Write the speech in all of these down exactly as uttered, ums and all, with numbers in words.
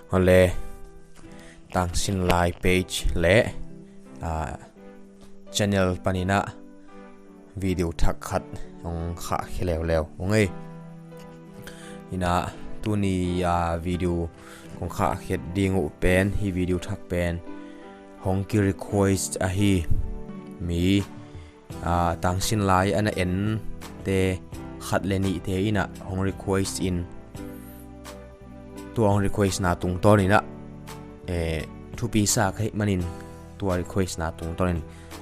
Hole, Tangsin Lai page le, ah, channel panin ah video thak khat hong khah khia leuleu ung ei. Ina, tuni a video kong khah khiat ding uh pen, hih video thak pen hong ki request ahi. Mi, ah, Tangsin Lai a na ente khat le nihte in ah hong request in, tua hong request na tungtawn in ah, eh, thupi sa ka hih manin tua request na tungtawn in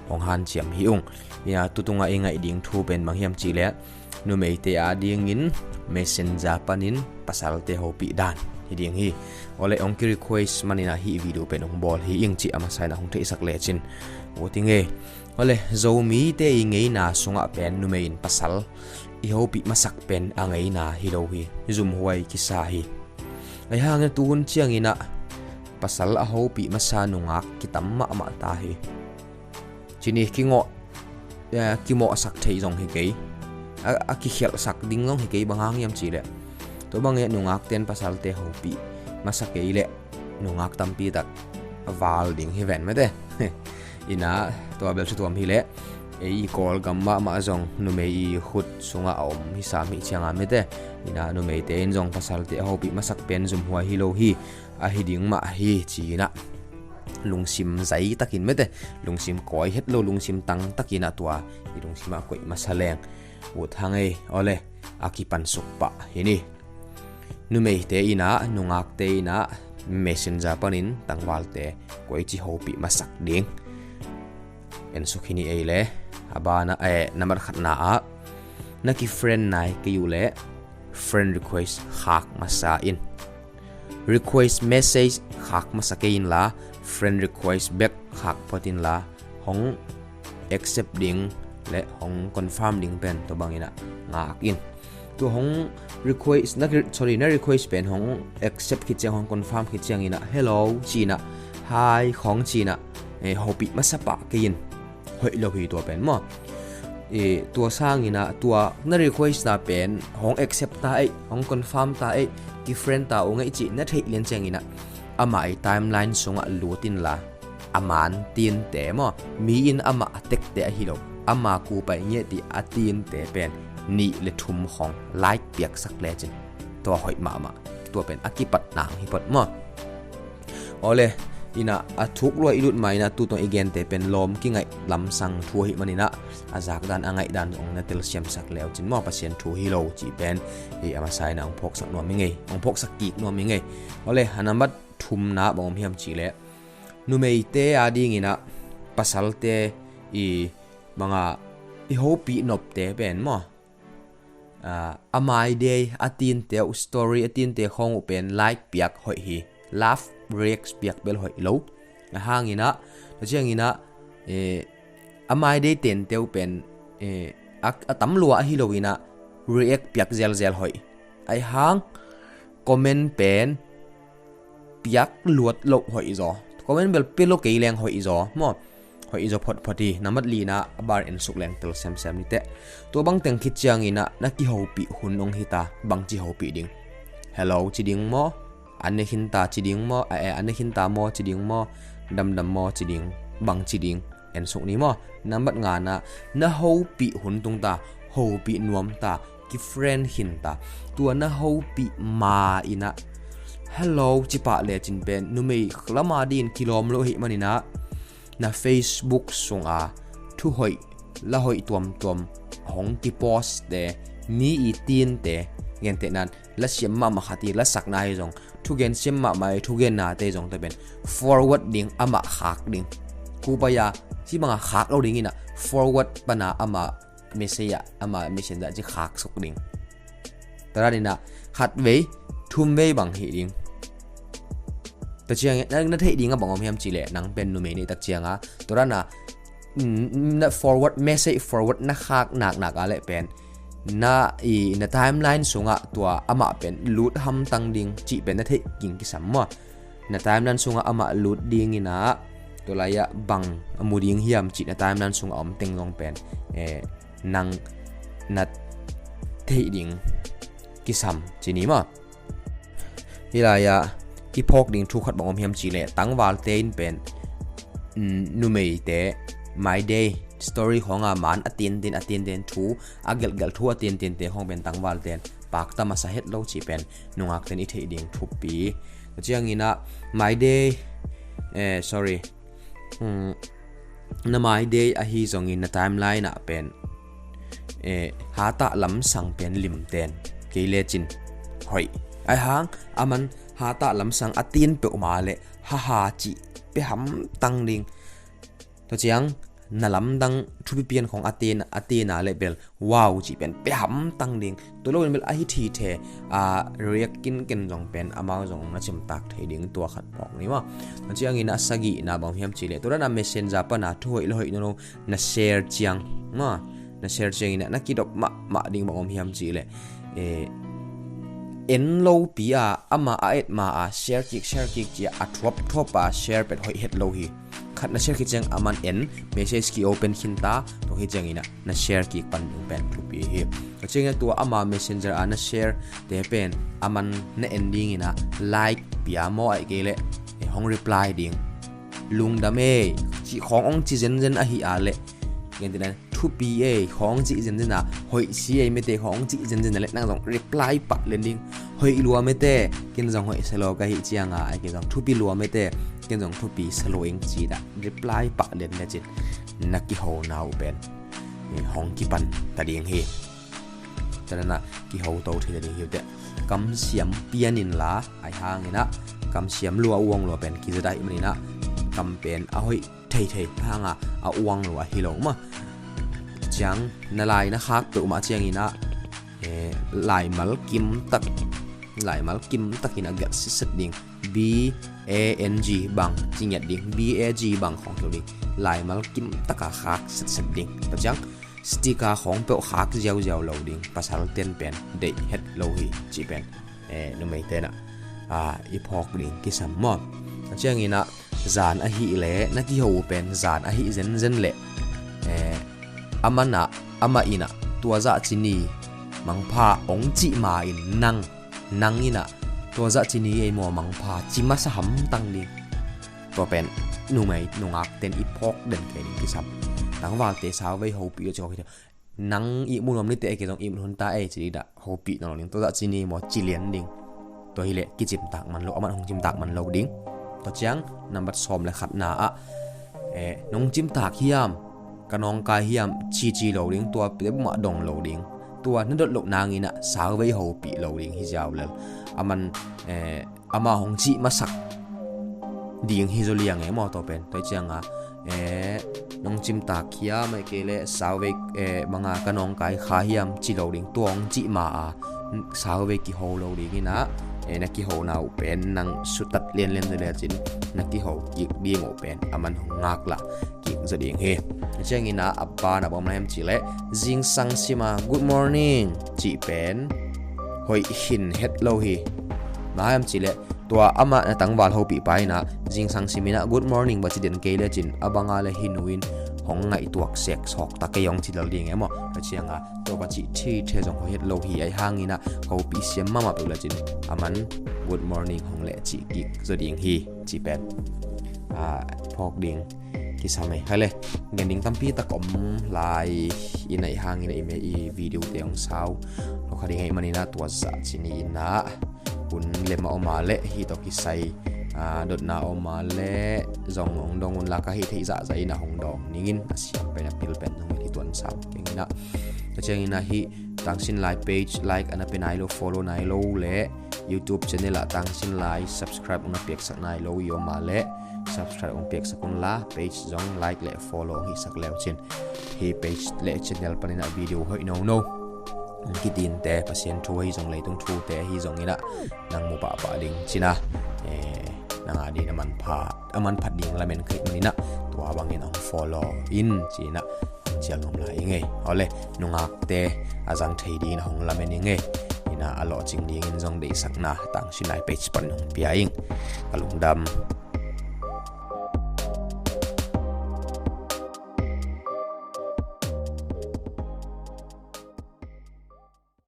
hong hanciam hi ung. Ina, tutung ah i ngaih ding thu pen bang hiam cih leh, numeite a dingin Messenger panin pasalte hopih dan hi ding hi. Ole, hong ki request manin ah hih video pen hong bawl hi ing cih a masa in ah hong theihsak lecin ut ing ei. Ole, Zomite i ngeina sungah pen numei in pasal i hopih masak pen a ngeina hi lo hi. Zumhuai kisa hi. Ahi hangin tuhun ciangin ah pasal a hopih masa nungak kitam mahmah ta hi. Cini kingawh, eh, kimawhsak theih zong hi kei. A, a kikhialhsak ding zong hi kei, bang hang hiam cih leh, tua bang e nungakte in pasalte hopih masa kei leh nungak tampi tak a val ding hi ven mate. Ina, tua bel satuam hi leh, ei i Kawlgam mahmah zong numei i khut sungah a om hi sam hi cianga mate. Ina, numeite in zong pasalte a hopih masak pen zumhuai hi lo hi. Ahi ding mah hi ci-in ah lungsim zai takin mate, lungsim kawi het lo, lungsim tang takin ah tua i lungsim ah koih masa leng ut hang ei. Ole, a kipansuk pah hi ni. Numeite in ah, nungakte in ah Messenger panin tangvalte koici hopih masak ding, en suk hi ni ei le. A bana, eh, nambat khatna ah, na ki friend nai kei uh leh friend request khak masa in. Request message khak masa kei inla, friend request back khak phot inla, hong accept ding le hong confirm ding pen tua bangin ah ngak in. Tua hong request, na, sorry, na request pen hong accept khit ciang, hong confirm khit ciangin ah, "Hello," ci-in ah, "Hi," khawng ci-in ah, eh, hopih masa pah kei in. Hoih lo hi tua pen maw. Eh, tua sangin ah, tua na request ta pen hong accept ta ei, hong confirm ta ei, ki friend ta ung ei cih na theih lian ciangin ah, amah i timeline sungah lut inla, a man tinte maw, mi in amah a tekte ahi lo, ama kupai ngiat i a tinte pen nih le thum khawng like piaksak lecin tua hoih mahmah. Tua pen a kipat nang hi phot maw. Ole, ina, a thuk lua i lut ma ina, tutawng i gente pen lawm kingaih lamsang thu ahih manin ah, a zakdan a ngaihdan hong na telsiamsak leucin maw, Pasian thu hi lo cih pen, i a masa ina hong phawksak nuam i ngei, hong phawksak kik nuam i ngei. Ole, a nambat thumna bang om hiam cih leh, numeite a dingin ah pasalte i banga i hopih nopte pen maw, ah, a My Day, a tinte uh story, a tinte khawng uh pen like piak hoih hi. Love react piak bel hoih lo. A hangin ah, tua ciangin ah, eh, a My Day tente uh pen, eh, a, a tam lua ahi lo in ah react piak zelzel hoih. Ahi hang comment pen piak luat loh hoih zaw. Comment bel pia lo kei leng hoih zaw maw. Hoih zaw photphot hi. Nambat lina a bar en suk leng tel semsem ni teh. Tua bang teng khit ciangin ah na kihopih hun hong hita, bangci hopih ding? Hello ci ding maw? An ne khinta ci ding maw? A, eh, an ne khinta maw ci ding maw? Damdam maw ci ding? Bangci ding? En suk ni maw. Nambat ngana, na hopih hun tung ta, hopih nuam ta, ki friend khin ta. Tua na hopih ma in ah hello ci pah lecin pen numei lama din kilawm lo ahih manin ah, na Facebook sunga thu hoih, la hoih tuamtuam hong kipost te, mi i tinte, gentehnan la siam mahmah khat i la sakna hi zong, thugen siam mahmah i thugennate zong te pen forward ding, amah khak ding. Kupa ya, ci banga khak lo ding in ah forward pana amah message ah, amah messenger ci khak suk ding. Tua dan in ah khat vei, thum vei bang hi ding. Tua ciang na, na theih ding a bang om hiam cih leh, nang pen numei neih tak ciang a, tua dan a, mm, na forward, message forward na khak naknak a leh pen, na i, na timeline sungah tua amah pen lut hamtang ding cih pen na theih ging kisam maw. Na timeline sungah amah lut ding in ah, tua lai ah bang a mu ding hiam cih na timeline sungah om teng zong pen, eh, nang na theih ding kisam ci ni maw. Hih lai ah i phawk ding thu khat bang om hiam cih leh, tangvalte in pen, mm, numeite, My Day story khawng a man a tintin, a tintin thu, a gelhgelh thu a tintin te khawng pen tangvalte in pakta masa het lo cih pen nungakte in i theih ding thupi. Tua ciangin ah, My Day, eh, sorry, hmm, na My Day ahi zongin na timeline ah pen, eh, hatah lamsang pen limten kei lecin hoih. Ahi hang, aman hatah lamsang a tin peuhmah leh haha cih pia hamtang ding. Tua ciang na lamdang thupi pian khawng a tin, a tin a leh bel wow cih pen pia hamtang ding. Tua loin bel a hithithe a react kinken zong pen amau zong na cimtak thei ding, tua khat phawk ni maw. Tua ciangin a sagihna bang hiam cih leh, tua dan a Messenger pan a thu hoih lo hoih nono na share ciang maw, na share ciangin ah na kidop mahmah ding bang om hiam cih leh, eh, en lopi a, ama a et ma a share kik, share kik ci a, a thuapthuap a share pen hoih het lo hi. Khat na share kik ciang aman en, message ki open khin ta, tua hi ciangin ah na share kik pan ding pen thupi hi. Tua ciangin ah tua ama Messenger a na share te pen aman na en dingin ah like pia maw, ahih kei leh, eh, hong reply ding. Lungdam e cih khawng hong ci zenzen ahi a leh, thupi e khawng cih zenzen a, hoih si e mete khawng cih zenzen a leh nang zong reply pah lian ding. Hoih lua mete, ken zong hoih sa lo ka hih ciang a, ahih kei zong thupi lua mete, ken zong thupi sa lo ing ci-in ah reply pah lian lecin na kihona uh pen, eh, hong kipan ta ding hi. Tua dan a kiho to thei ta ding hi uh teh. Kamsiam pian inla, ahi hangin ah kamsiam lua, uang lua pen kizadah ahih manin ah kam pen a hoih theithei hanga a uang lua hi lo maw. Ciang na lai na khak peuhmah ciangin ah, eh, laimal kimtak, laimal kimtakin a gelh sitset ding. B A N G bang ci ngiat ding, B A G bang khawng keu ding. Laimal kimtaka khak sitset ding. Tua ciang sticker khawng peuh khak ziauziau lo ding, pasalten pen deih het lo hi cih pen, eh, numeiten ah, ah, i phawk ding kisam maw. Tua ciangin ah zan ahih leh na kiho uh pen zan ahih zenzen leh, eh, aman ah, amah in ah tua zah ci ni mangpha hong cih ma-in nang, nang in ah tua zah ci ni ei maw mangpha ci masa hamtang ding. Tua pen numei nungakten i phawk den kei ding kisam. Tangvalte sauvei hopih uh ci khawk hi. Nang ihmu nuam nite ei, kei zong ihmu hun ta ei ci ding dah hopih nawn lo ding. Tua zah ci ni maw ci lian ding. Tua hileh kicimtak man lo, aman hong cimtak man lo ding. Tua ciang nambat sawm le khatna ah, eh, nong cimtak hiam, ka nawngkai hiam cici lo ding. Tua peuhmah dong lo ding. Tua na dot loh nangin ah sauvei hopih lo ding hi ziau lel. Aman, eh, ama hong cih masak ding hi zaw liang e maw, tua pen. Tua ciang a, eh, nong cimtak hiam, ahih kei leh sauvei, eh, banga ka nawngkai kha hiam ci lo ding. Tua hong cih ma a sauvei kiho lo dingin ah, eh, na kihona uh pen nang sutat lianlian zaw lecin na kiho kik ding uh pen aman hong ngaklah kik zaw ding hi. Tua ciangin ah a ban a bang om lai hiam cih leh, zingsang sima good morning cih pen hoih khin het lo hi. Bang hiam cih leh tua amah na tangval hopih pa in ah zingsang simin ah good morning va ci den kei lecin a banga le hih nu in hong ngaihtuak sek sawk ta kei hong ci lel ding e maw. Tua ciang a tua va cih thithe zong hoih het lo hi. Ahi hangin ah hopih siam mahmah peuh lecin aman good morning hong leh cih kik zaw ding hi. Cih pen, ah, phawk ding kisam ei. Khai le, gen ding tampi tak om lai in, ahi hangin ah i me i video te hong sau lo kha ding ahih manin ah tua zah ci ni in ah hun lem a om a leh, hih tawh kisai, ah, dotna om a leh zong hong dong un la, ka hih theih zahzah in ah hong dawng ning in, a siam pen a pil pen hong hi tuan sam keng in ah. Tua ciangin ah hih Tangsin Lai page like a na pia nai lo, follow nai lo leh YouTube channel ah Tangsin Lai subscribe hong na piaksak nai lo i om a leh subscribe hong piaksak un la, page zong like le follow hong hihsak le uh cin, hih page le channel panin ah video hoih nono, kitinte, Pasian thu ahi zong, leitung thute ahi zongin ah nang mu pahpah ding cin a, eh, nang a dingin a manpha, a manphat ding lamen ka hih manin ah tua bangin hong follow in ci-in ah cial nuam lai ing ei. Aw le, nungakte a zang thei dingin ah hong lamen ing ei. In ah a lawhcing dingin zong deihsakna Tangsin Lai page panin hong pia ing. Ka lungdam.